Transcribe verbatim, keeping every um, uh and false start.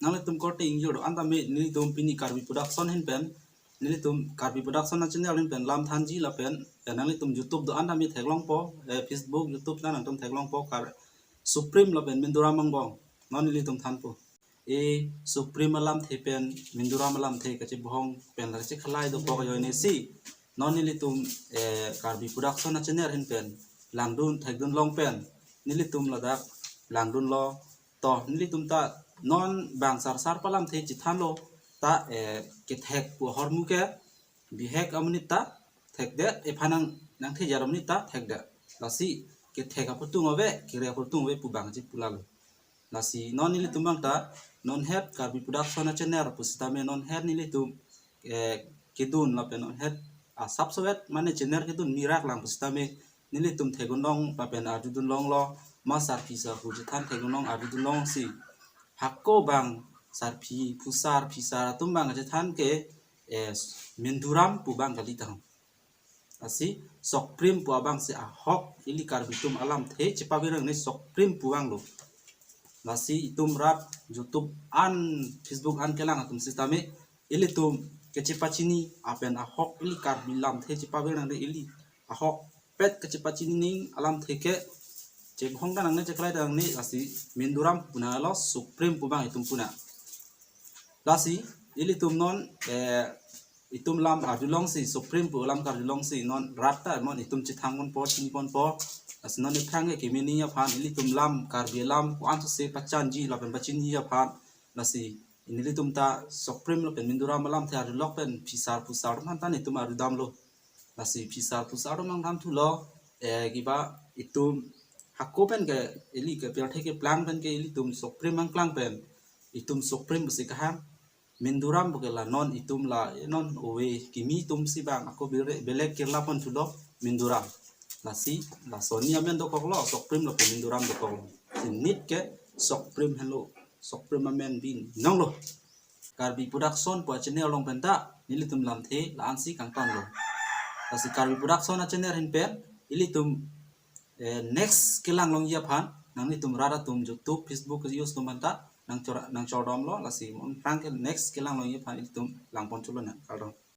nanglitum korte ingjir do-an tame nelitum pini Karbi Production ahin pen, nelitum Karbi Production a-channel ahin pen lam thanji lapen, eh, nanglitum YouTube do-an tame theklongpo, eh, Facebook, YouTube ta nangtum theklongpo, Kar Supreme lapen Minduram angbong. Non nelitum thanpo. E Supreme alamthe pen Minduram alamthe kachebohong pen la kachekhalai dokok ajoine si, non nelitum, eh, Karbi Production a-channel ahin pen langdun thekdun long pen nelitum ladak langdunlo. To nelitum ta non bang sarsar pu alamthe chethanlo ta, eh, kethek pu ahormu ke bihek amonit ta thekdet, ephan nang, nangthejar amonit ta thekdet. Lasi kethek aputhung ave, kere aputhung ave pu bang chepulalo. Lasi non nelitum bang ta, non het Karbi Production a-channel pusitame non het nelitum, eh, kedun lapen non het asap sowet mane channel kedun mirak lang pusitame nelitum thekdun long lapen arjudun longlo, ma sarpi sarpo chethan thekdun long arjudun long si. Hako bang sarpi, phusar, phisar atum bang chethan ke, eh, Minduram pu bang kali tang. Lasi Supreme pu abang si ahok ili Karbi atum alamthe chepavir nangne Supreme pu vanglo. Lasi itum rat YouTube an, Facebook an kelang atum sitame ilitum kachepachini apen ahok ili Karbi lamthe chepavir nangne ili ahokpet kachepachini ning alamthe ke chebohong ta nangne, chekhalai ta nangne, lasi Minduram pu nanglo, Supreme pu bang itum pu nang. Lasi ilitum non, eh, itum lam arjulong si, Supreme pu lam karjulong si non rat ta mon itum chethang ponpo, chini ponpo. Lasi non iphrang ke kemening aphan ilitum lam Karbi lam ko-an sose pachanji lapen pachini aphan. Lasi nelitum ta Supreme lapen Minduram alamthe arjulok pen phisar phusar aphan ta nelitum arjudamlo. Lasi phisar phusar atum nangdamthulo, eh, kiba itum hako pen ke ili ke pirthe keplang pen ke ilitum Supreme nangklang pen itum Supreme pusi kahang, Minduram pu ke la non itum la, eh, non ove kimi atum si bang ako bere-, belek kirla ponthulo Minduram. Lasi lason ni amen dokoklo, Supreme lapen Minduram dokoklo. Sinit ke Supreme henlo, Supreme amen bin nonglo. Karbi Production pu a-channel along pen ta nelitum lamthe la-an si kangtonlo. Lasi Karbi Production a-channel ahin pen ilitum, eh, next kelang longji aphan nanglitum rat atum YouTube, Facebook use atum anta nangchor-, nangchordomlo, lasi iphrang ke next kelang longji aphan ilitum lang ponchulonang, kardom.